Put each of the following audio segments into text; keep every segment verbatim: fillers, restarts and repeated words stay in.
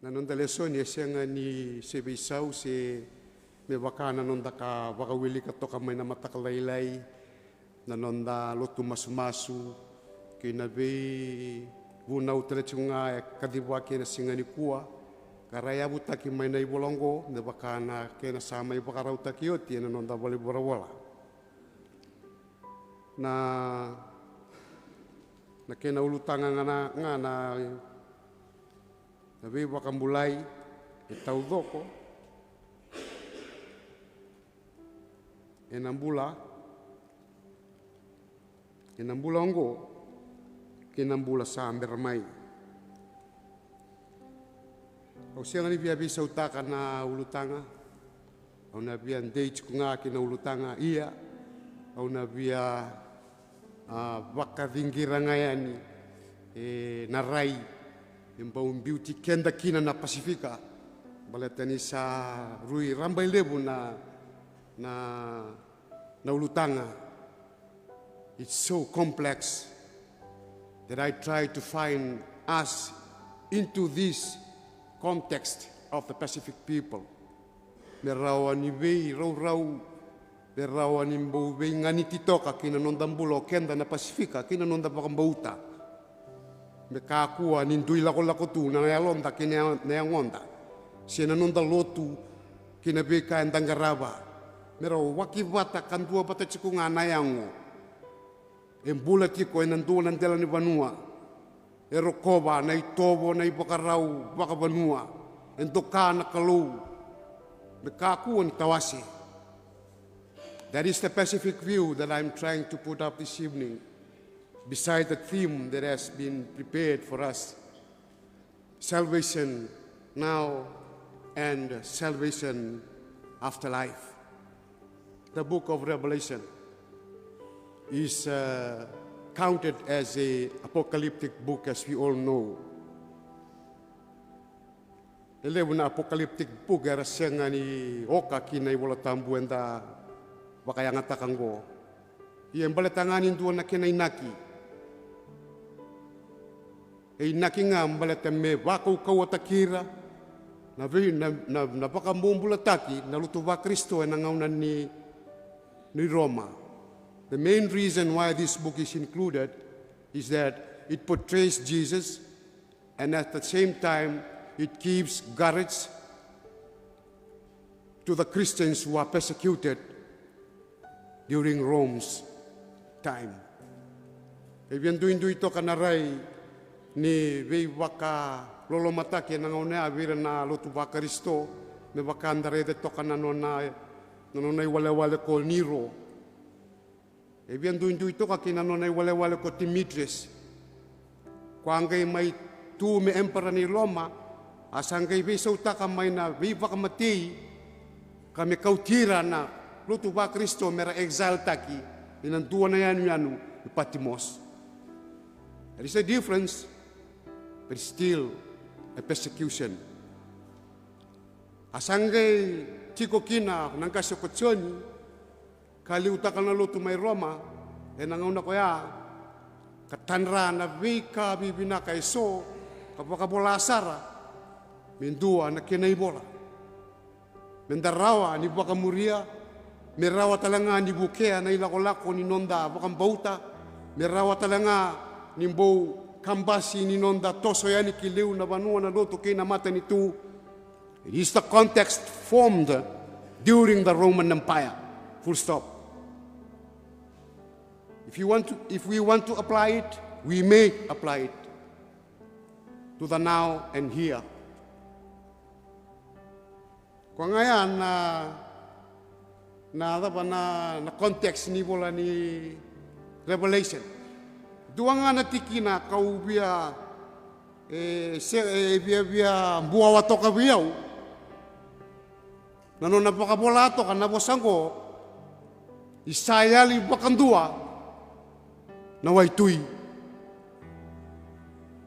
Na noda lesoni e sega ni se veisau se me vaka na noda ka vakawilika toka mai na mataka lailai, na noda lotu masumasu kei na veivunau tale tiko ga e kacivaki ena siga nikua, ka ra yavutaki mai na ivola oqo me vaka na kena sa mai vakarautaki oti ena noda valenivolavola. Na, na kena ulutaga ga na, ga na, na veivakabulai e taucoko ena bula, ena bula oqo kei na bula sa bera mai. Au sega ni via veisautaka na ulutaga. Au na via dei tiko ga ki na ulutaga, ia au na via, a, vakaciqira ga yani e na rai e bau biuti keda kina na Pasifika, baleta ni sa rui rabailevu na, na, na ulutaga. It's so complex that I try to find us into this context of the Pacific people. Me rawa ni veiraurau, me rawa ni bau veiganiti toka ki na noda bula o keda na Pasifika, ki na noda vakabauta. Me kakua ni dui lakolako tu na yaloda kei na, na yagoda, se na noda lotu kei na veika eda qarava. Me ra waki vata ka dua vata tiko ga na yago e bula tiko ena dua na dela ni vanua, e rokova na itovo, na ivakarau vakavanua, e doka na Kalou, me kakua ni tawase. That is the Pacific view that I'm trying to put up this evening, beside the theme that has been prepared for us, salvation now and salvation after life. The book of Revelation is, uh, counted as a apocalyptic book, as we all know. E levu na apocalyptic book era sega ni oka ki na iVola Tabu eda vakayagataka oqo. Ia e baleta ga ni dua na kena inaki. E inaki ga baleta me vakaukauwataki ira na vei, na, na, na vakabobulataki na lotu vaKarisito ena gauna ni, ni Roma. The main reason why this book is included is that it portrays Jesus, and at the same time it gives courage to the Christians who are persecuted during Rome's time. E via duidui toka na rai ni veivakalolomataki ena gauna ya vei ira na lotu vaKarisito, me vaka da raica toka na nona, na nona iwalewale ko Niro. E via duidui toka kei na nona iwalewale ko Demetrius. Ko a qai mai tu me emperor ni Roma, a sa qai veisautaka mai na veivakamatei ka me kauti ira na lotu vaKarisito me ra exile-taki ina dua na yanuyanu i Patimos. There is a difference, but still a persecution. A sa qai tiko kina na qase ko Joni, ka liutaka na lotu mai Roma ena gauna koya, ka tadra na veika vivinaka eso, ka vakavola sara me dua na kena ivola. Me da rawa ni vakamuria, me rawa tale ga ni vukea na ilakolako ni noda vakabauta, me rawa tale ga ni bau kabasi ni noda toso yani ki liu na vanua, na lotu kei na matanitu. It is the context formed during the Roman Empire. Full stop. If you want to, if we want to apply it, we may apply it to the now and here. Ko ga ya na, na cava na, na context ni vola ni Revelation. Dua ga na tikina kau via, e, se, e, via, via buawa toka vei au. Na nona vakavola toka na vosa oqo, ni sa yali vakadua na waitui.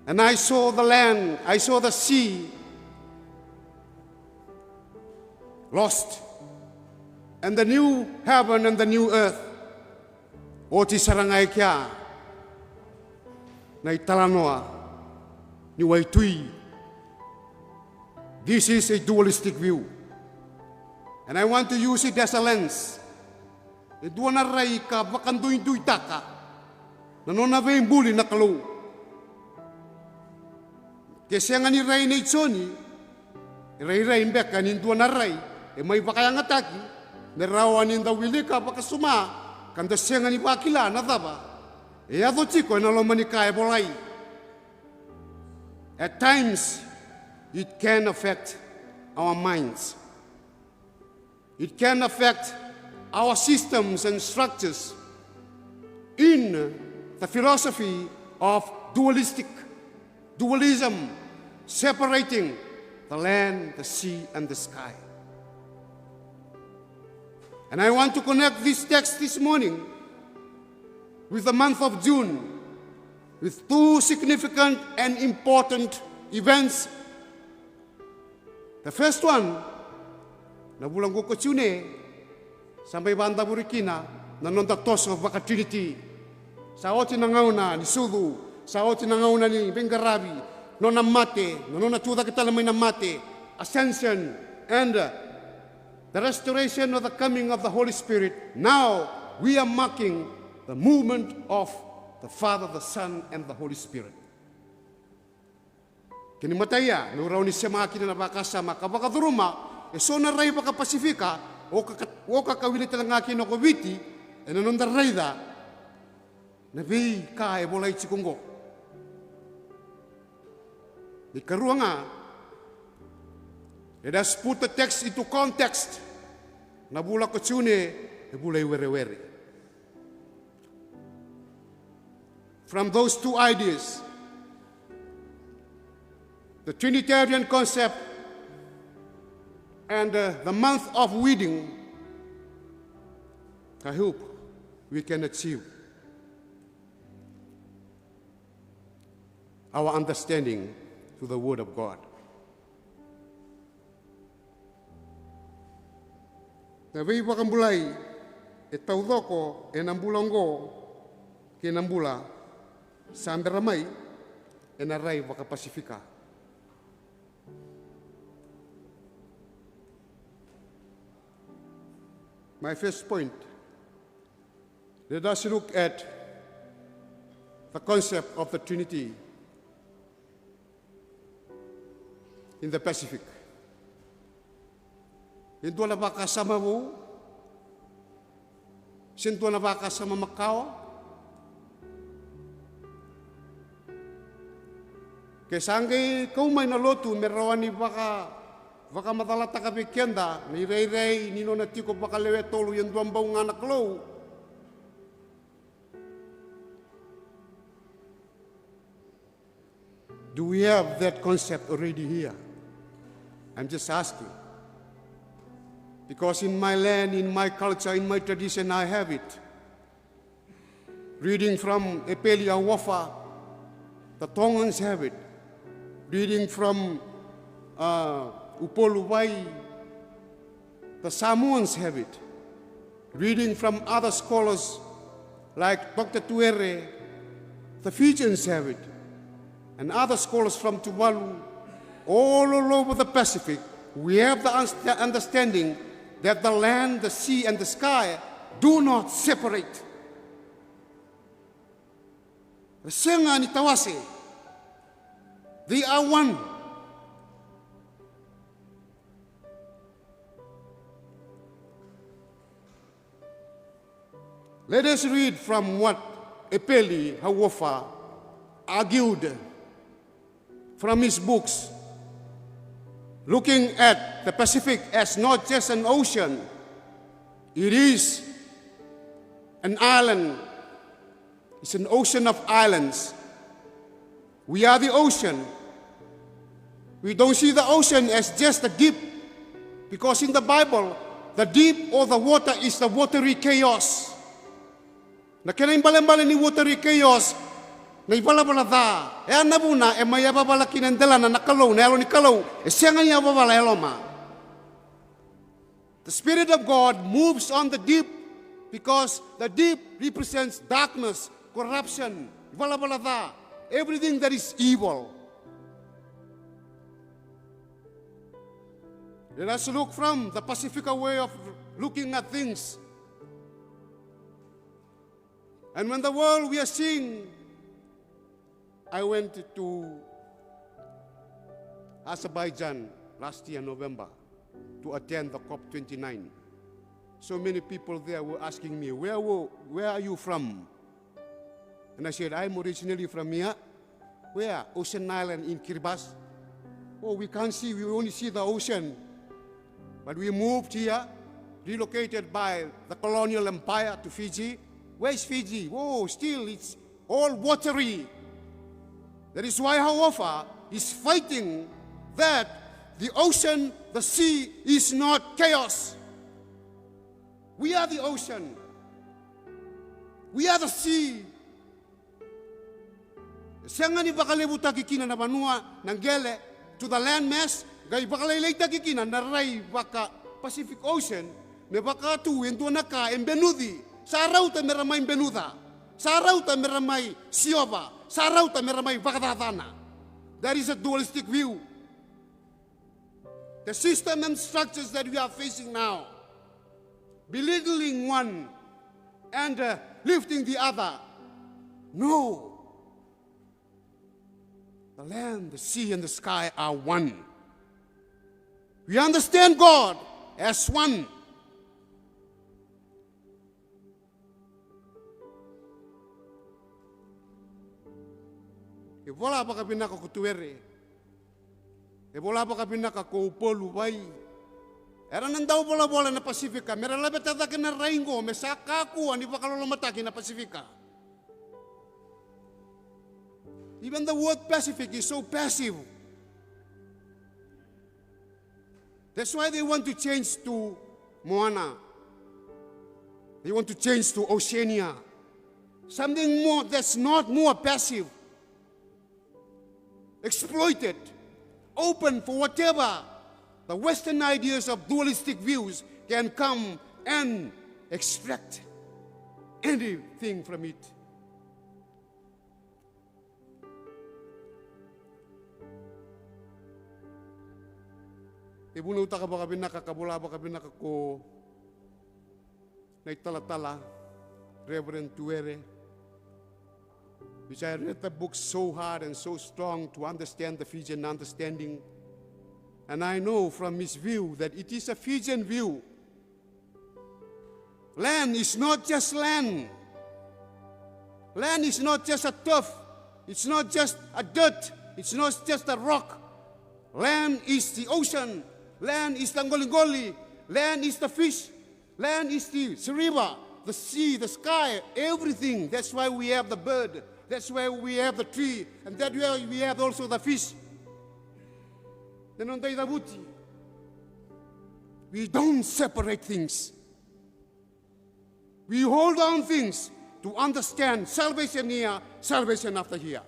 And I saw the land, I saw the sea lost, and the new heaven and the new earth. Oti sara ga e kea na italanoa ni waitui. This is a dualistic view. And I want to use it as a lens. E dua na rai ka vakaduiduitaka na nona veibuli na Kalou. Ke sega ni rai nei Joni, e rairai beka ni dua na rai e mai vakayagataki me rawa ni da wilika vakasuma ka da sega ni vakila na cava e yaco tiko ena loma ni ka e volai. At times, it can affect our minds. It can affect our systems and structures in the philosophy of dualistic, dualism, separating the land, the sea, and the sky. And I want to connect this text this morning with the month of June, with two significant and important events. The first one, na vula oqo ko June, sa mai vakadavori kina na noda toso vaka-Trinity. Sa oti na gauna ni sucu, sa oti na gauna ni veiqaravi, nona mate, na nona tucake tale mai na mate, ascension, and, uh, the restoration of the coming of the Holy Spirit. Now we are marking the movement of the Father, the Son, and the Holy Spirit. Kena imatai ya, meu rawa ni sema kina na vakasama ka vakacuruma eso na rai vaka-Pasifika, oka ka, oka ka wili tale ga kina ko Viti, ena noda raica na veika e volai tiko oqo. Na ikarua ga, let us put the text into context. Na vula ko June e vula i werewere. From those two ideas, the Trinitarian concept and, uh, the month of weeding, I hope we can achieve our understanding to the Word of God. Na veivakabulai e taucoko ena bula oqo kei na bula sa bera mai ena rai vaka-Pasifika. My first point, let us look at the concept of the Trinity in the Pacific. E dua na vakasama vou, se dua na vakasama makawa. Ke sa qai kau mai na lotu me rawa ni vaka, vakamacalataka vei keda na irairai ni nona tiko vakalewe tolu e dua bau ga na Kalou. Do we have that concept already here? I'm just asking. Because in my land, in my culture, in my tradition, I have it. Reading from Epeli Hauofa, the Tongans have it. Reading from, uh, Upolu Vai, the Samoans have it. Reading from other scholars like Doctor Tuere, the Fijians have it, and other scholars from Tuvalu, all, all over the Pacific, we have the unst-, understanding that the land, the sea, and the sky do not separate. Ra sega ni tawase. They are one. Let us read from what Epeli Hauofa argued from his books, looking at the Pacific as not just an ocean, it is an island. It's an ocean of islands. We are the ocean. We don't see the ocean as just the deep, because in the Bible, the deep or the water is the watery chaos. Na kena ibalebale ni watery chaos, na ivalavala ca. E a na vuna e mai yavavala kina e delana na Kalou, na Yalo ni Kalou, e sega ni yavavala e loma. The Spirit of God moves on the deep because the deep represents darkness, corruption, ivalavala ca, everything that is evil. Let us look from the Pacifica way of looking at things. And when the world we are seeing, I went to Azerbaijan last year, November, to attend the COP twenty-nine. So many people there were asking me, "Where, wo- where are you from?" And I said, "I'm originally from here." "Where?" "Ocean Island in Kiribati." "Oh, we can't see, we only see the ocean." But we moved here, relocated by the colonial empire to Fiji. Where is Fiji? Oh, still it's all watery. That is why Hauofa is fighting that the ocean, the sea is not chaos. We are the ocean. We are the sea. E sega ni vakalevutaki kina na vanua na qele to the land mass, qai vakalailaitaki kina na rai vaka Pacific Ocean, me vaka tu e dua na ka e benuci. Sa rauta me ra mai benuca, sa rauta me ra mai siova, sa rauta me ra mai vakacacana. That is a dualistic view. The system and structures that we are facing now, belittling one and uh, lifting the other. No. The land, the sea, and the sky are one. We understand God as one. E vola vakavinaka ko Tuere. E vola vakavinaka ko Upolu Vai. Era na dau volavola na Pasifika me ra laveta cake na rai qo me sa kakua ni vakalolomataki na Pasifika. Even the word Pacific is so passive. That's why they want to change to Moana. They want to change to Oceania. Something more that's not more passive, exploited, open for whatever the Western ideas of dualistic views can come and extract anything from it. E vunautaka vakavinaka ka vola vakavinaka ko na italatala, Reverend Tuere, which I read the book so hard and so strong to understand the Fijian understanding. And I know from his view that it is a Fijian view. Land is not just land. Land is not just a turf. It's not just a dirt. It's not just a rock. Land is the ocean. Land is the qoliqoli. Land is the fish. Land is the river, the sea, the sky, everything. That's why we have the bird. That's why we have the tree. And that's why we have also the fish. Na noda icavuti. We don't separate things. We hold on things to understand salvation here, salvation after here.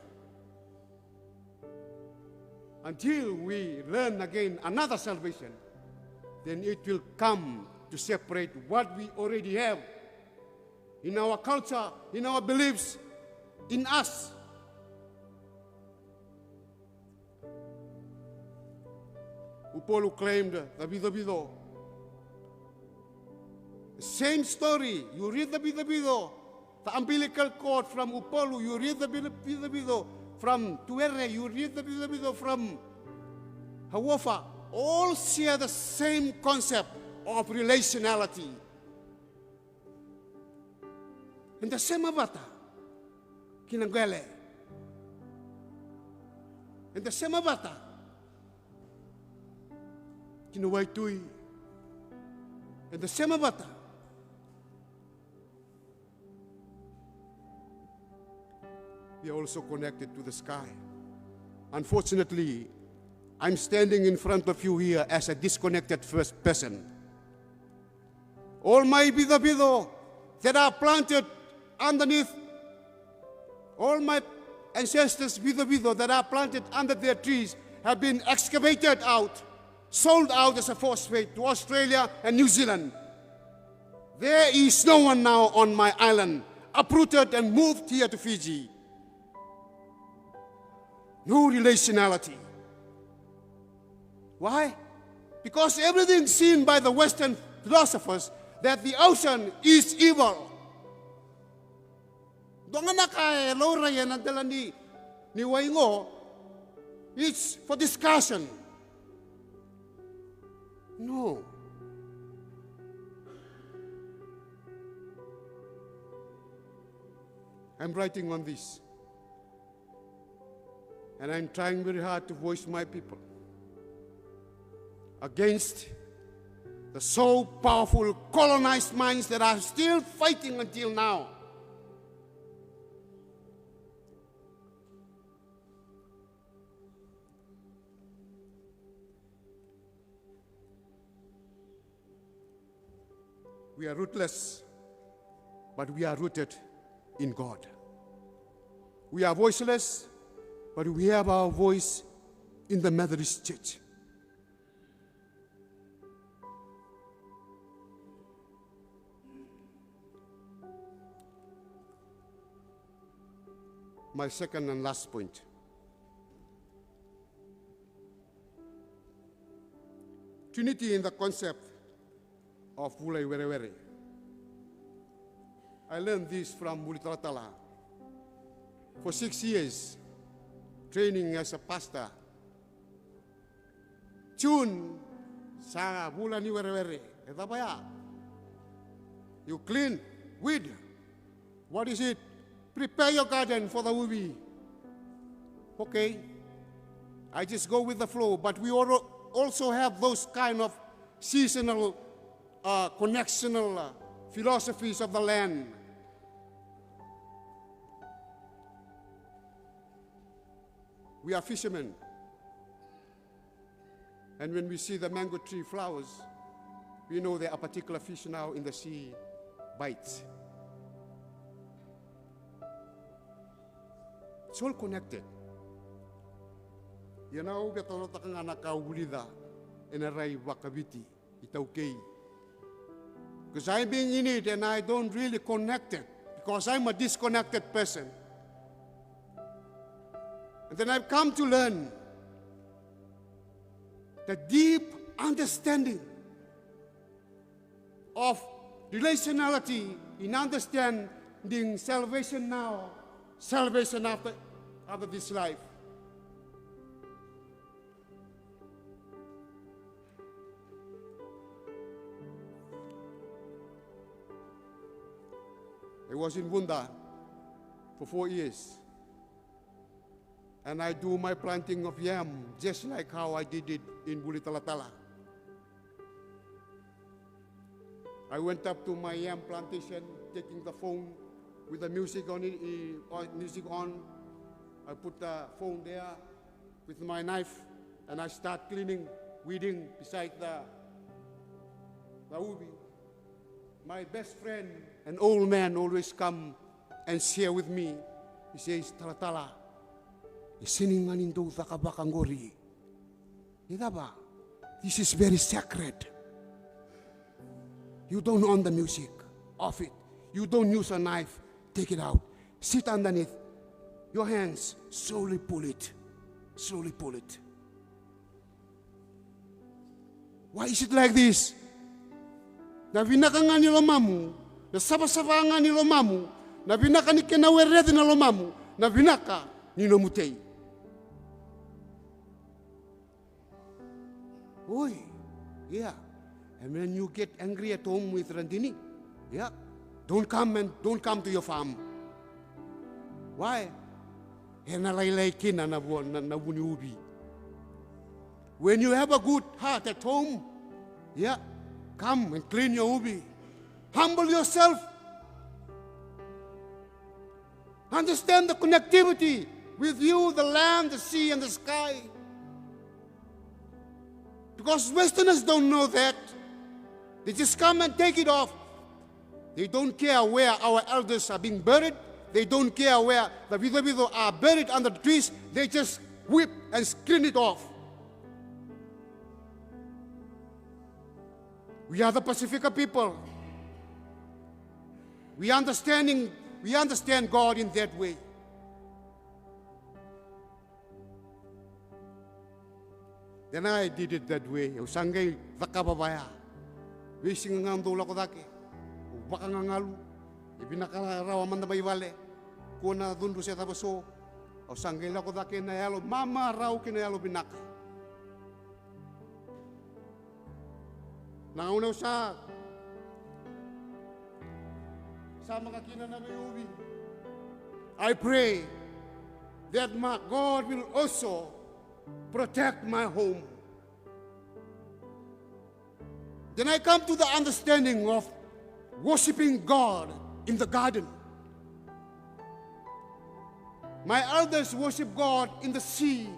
Until we learn again another salvation, then it will come to separate what we already have in our culture, in our beliefs, in us. Upolu claimed the vicovico. Same story. You read the vicovico, the umbilical cord from Upolu. You read the vicovico from Tuere. You read the vicovico from Hauofa. All share the same concept of relationality. Eda sema vata ki na qele. Eda sema vata ki na waitui. Eda sema vata. We are also connected to the sky. Unfortunately, I'm standing in front of you here as a disconnected first person. All my vicovico that are planted underneath, all my ancestors' vicovico that are planted under their trees have been excavated out, sold out as a phosphate to Australia and New Zealand. There is no one now on my island, uprooted and moved here to Fiji. No relationality. Why? Because everything seen by the Western philosophers that the ocean is evil. Dua ga na ka e laurai ena dela ni, ni wai qo, it's for discussion. No. I'm writing on this. And I'm trying very hard to voice my people against the so powerful colonized minds that are still fighting until now. We are rootless, but we are rooted in God. We are voiceless, but we have our voice in the Methodist Church. My second and last point. Trinity in the concept of Vula i Werewere. I learned this from Vuli Talatala. For six years, training as a pastor. June, sa vula ni werewere. E cava ya? You clean, weed. What is it? Prepare your garden for the uvi. Okay. I just go with the flow, but we al-, also have those kind of seasonal, uh, connectional, uh, philosophies of the land. We are fishermen. And when we see the mango tree flowers, we know there are particular fish now in the sea bites. It's all connected. Ia na au via talanoataka ga na ka au vulica ena rai vakaviti, iTaukei. Because I'm being in it and I don't really connect it because I'm a disconnected person. And then I've come to learn the deep understanding of relationality in understanding salvation now, salvation after, after this life. I was in Vunda for four years. And I do my planting of yam just like how I did it in Vuli Talatala. I went up to my yam plantation, taking the phone with the music on it, eh, uh, music on. I put the phone there with my knife, and I start cleaning, weeding beside the, the ubi. My best friend, an old man, always come and share with me. He says, "Talatala, e sega ni dau caka vaka qori." Ni cava? This is very sacred. You don't on the music. Off it. You don't use a knife. Take it out. Sit underneath. Your hands, slowly pull it. Slowly pull it. Why is it like this? Na vinaka ga ni lomamu, na savasava ga ni lomamu, na vinaka ni kena wereci na lomamu, na vinaka ni nomu tei. Oi, yeah. And when you get angry at home with Radini, yeah, don't come and don't come to your farm. Why? Ena lailai kina na vu, na, na vu ni ubi. When you have a good heart at home, yeah, come and clean your ubi. Humble yourself. Understand the connectivity with you, the land, the sea, and the sky. Because Westerners don't know that. They just come and take it off. They don't care where our elders are being buried. They don't care where the vicovico are buried under the trees. They just whip and screen it off. We are the Pacifica people. We understanding, we understand God in that way. Then I did it that way. Au sa qai cakava vaya. Veisiga ga dou lako cake, au vakagagalu. E vinaka rawa mada mai vale. Kua na cudru se cava so. Au sa qai lako cake na yalo mamarau kei na yalo vinaka. Na gauna au sa samaka kina na veiuvi, I pray that my God will also protect my home. Then I come to the understanding of worshiping God in the garden. My elders worship God in the sea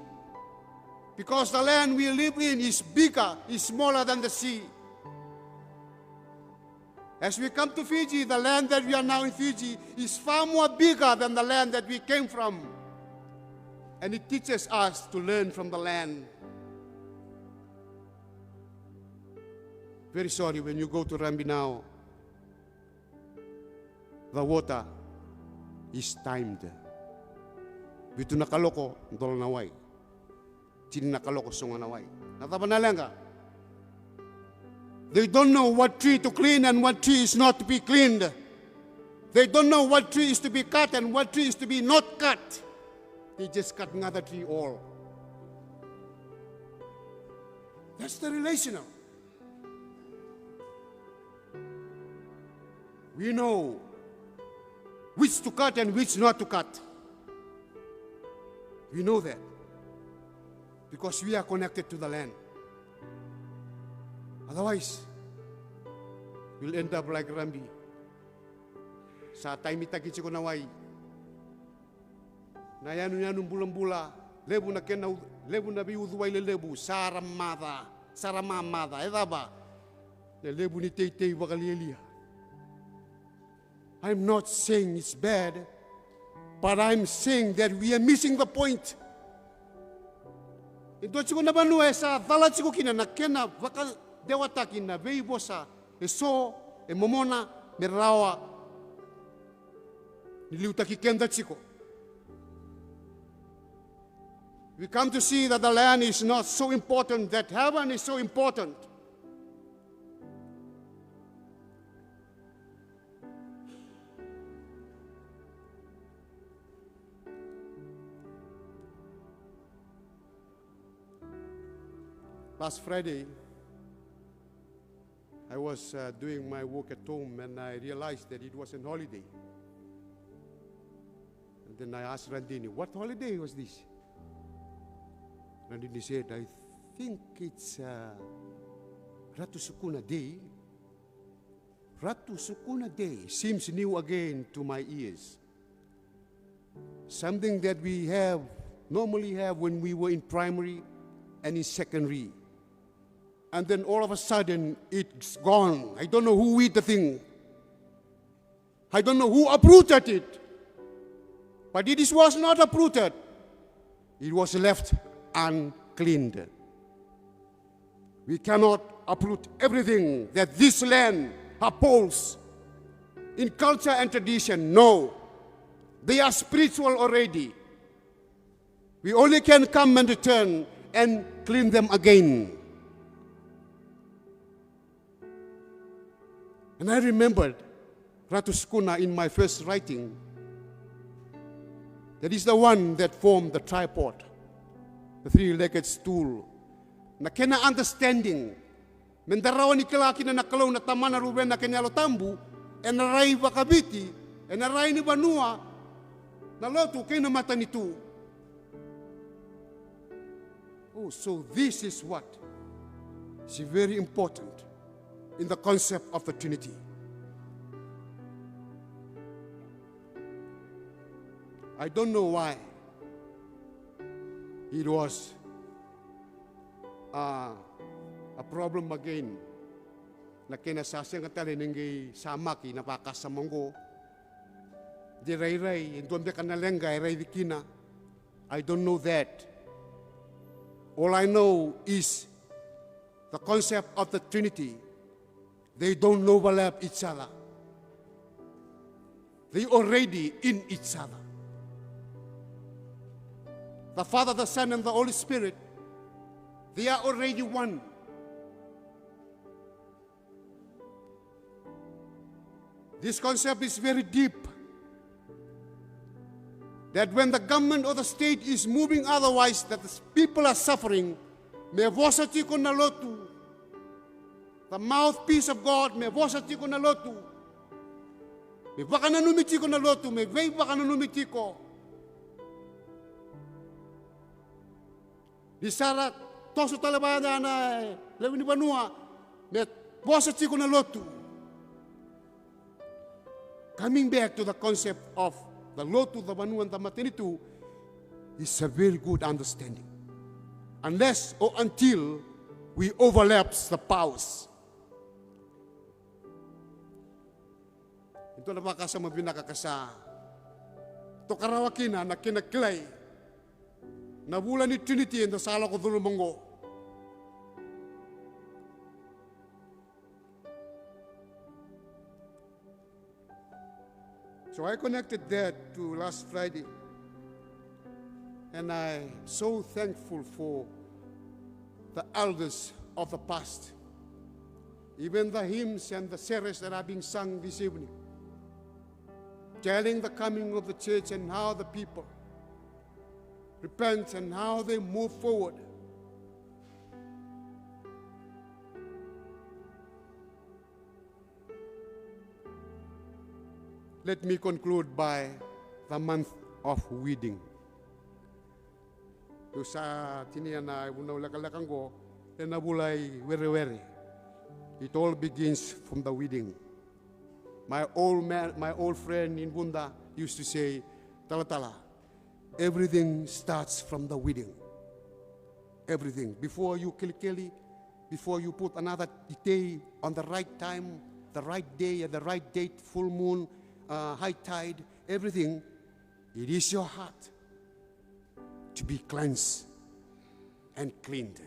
because the land we live in is bigger, is smaller than the sea. As we come to Fiji, the land that we are now in Fiji is far more bigger than the land that we came from. And it teaches us to learn from the land. Very sorry, when you go to Rabi now, the water is timed. Vitu na kaloko, dola na wai. Tini na kaloko, sogo na wai. Na cava na leqa? They don't know what tree to clean and what tree is not to be cleaned. They don't know what tree is to be cut and what tree is to be not cut. They just cut another tree all. That's the relational. We know which to cut and which not to cut. We know that because we are connected to the land. Otherwise, we'll end up like Rabi. Sa taimitaki tiko na wai. Na yanuyanu bulabula, levu na kena u-, levu na veiucuwai lelevu, sa ra maca, sa ra mamaca. E cava? Na levu ni teitei vakalialia. I'm not saying it's bad, but I'm saying that we are missing the point. E dua tiko na vanua e sa cala tiko kina na kena vakadewataki na veivosa e so, e momona, me rawa ni liutaki keda tiko. We come to see that the land is not so important, that heaven is so important. Last Friday, I was, uh, doing my work at home and I realized that it was an holiday. And then I asked Randini, "What holiday was this?" Randini said, "I think it's, uh, Ratu Sukuna Day." Ratu Sukuna Day seems new again to my ears. Something that we have, normally have when we were in primary and in secondary. And then all of a sudden, it's gone. I don't know who hid the thing. I don't know who uprooted it. But it is, was not uprooted. It was left uncleaned. We cannot uproot everything that this land upholds in culture and tradition. No. They are spiritual already. We only can come and return and clean them again. And I remembered Ratu Sukuna in my first writing. That is the one that formed the tripod, the three-legged stool. Na kena understanding, me da rawa ni kila kina na Kalou na Tamana, Luvena kei na Yalo Tabu, ena rai vakaviti, ena rai ni vanua, na lotu kei na matanitu. Oh, so this is what is very important in the concept of the Trinity. I don't know why it was, uh, a problem again. Na kena sa sega tale ni qai samaki na vakasama oqo. De rairai, e dua beka na leqa e raici kina. I don't know that. All I know is the concept of the Trinity. They don't overlap each other. They already in each other. The Father, the Son, and the Holy Spirit, They are already one. This concept is very deep. That when the government or the state is moving otherwise, that the people are suffering, me vosa tiko na lotu. The mouthpiece of God, me vosa tiko na lotu. Me vakananumi tiko na lotu, me veivakananumi tiko. Ni sa ra toso tale vaya na lewe ni vanua, me vosa tiko na lotu. Coming back to the concept of the lotu, the vanua, the matanitu, is a very good understanding. Unless or until we overlaps the powers. E dua na vakasama vinaka ka sa toka rawa kina na kena kilai na vula ni Trinity eda sa lako curuma oqo. So I connected that to last Friday, and I'm so thankful for the elders of the past, even the hymns and the series that are being sung this evening, telling the coming of the church and how the people repent and how they move forward. Let me conclude by the month of weeding. Au sa tinia na vunau lekaleka oqo ena vula i werewere. It all begins from the weeding. My old man, my old friend in Vuda used to say, "Talatala, everything starts from the weeding." Everything. Before you kelikeli, before you put another itei on the right time, the right day, at the right date, full moon, uh, high tide, everything, it is your heart to be cleansed and cleaned.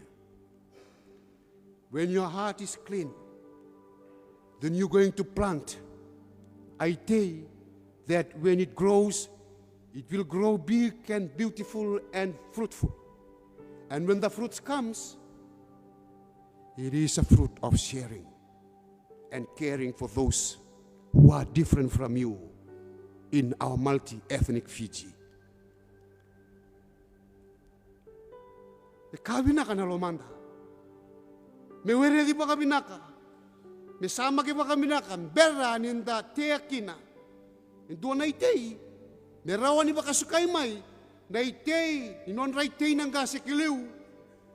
When your heart is clean, then you're going to plant a itei that when it grows, it will grow big and beautiful and fruitful. And when the fruits comes, it is a fruit of sharing and caring for those who are different from you in our multi-ethnic Fiji. E ka vinaka na lomada me wereci vakavinaka, me samaki vakavinaka, bera ni da tea kina e dua na itei, me rawa ni vakasukai mai na itei ni nodra itei na qase ki liu,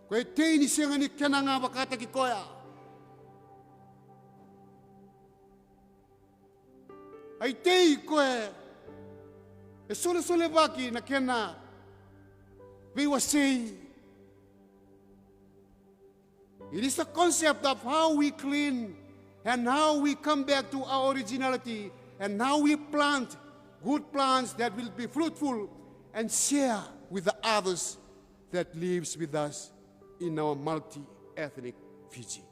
ko itei ni sega ni kena ga vakataki koya. A itei koya e solesolevaki na kena veiwasei. It is a concept of how we clean and how we come back to our originality and how we plant good plants that will be fruitful and share with the others that lives with us in our multi-ethnic Fiji.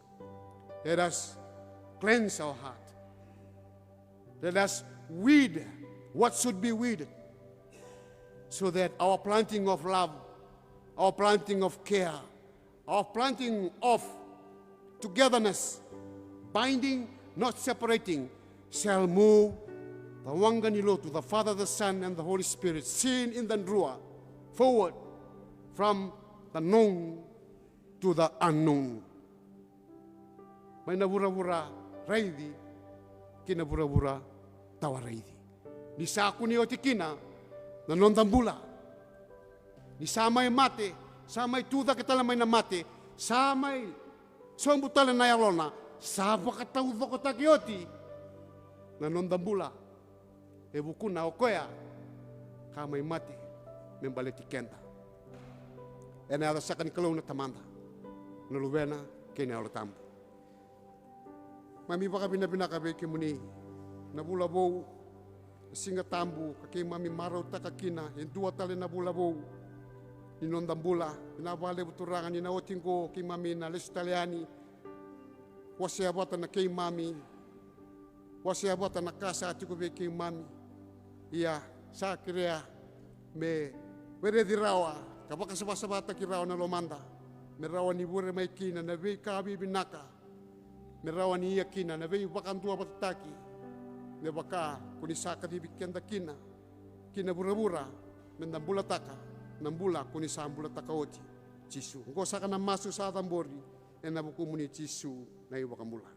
Let us cleanse our heart. Let us weed what should be weeded, so that our planting of love, our planting of care, our planting of togetherness, binding, not separating, shall move the waqa ni lotu, the Father, the Son, and the Holy Spirit, seen in the Drua, forward from the known to the unknown. Mai na vuravura raici ki na vuravura tawa raici. Ni sa kune oti kina na noda bula, ni sa mai mate, sa mai tu cake tale mai na mate, sa mai sobu tale na yalona, sa vakataucokotaki oti na noda bula. E vukuna o koya ka mai mate me baleti keda. Ena yaca saka ni Kalou na Tamada, na Luvena kei na Yalo Tabu. Mami vakavinavinaka vei kemuni na vula vou, na Siga Tabu ka keimami marautaka kina e dua tale na vula vou ni noda bula. Vinaka vakalevu Turaga ni na oti oqo keimami na lesu tale yani. Wasea vata na keimami, wasea vata na ka sa tiko vei keimami. Ia, sa kerea me wereci rawa ka vakasavasavataki rawa na lomada. me rawa ni vure mai kina na veika vivinaka, me rawa ni ia kina na veivakaduavatataki, me vaka ko ni sa kacivi keda kina ki na vuravura, me da bulataka na bula ko ni sa bulataka oti, Jisu. Oqo saka na masu sa cabori ena vukumuni, Jisu na iVakabula.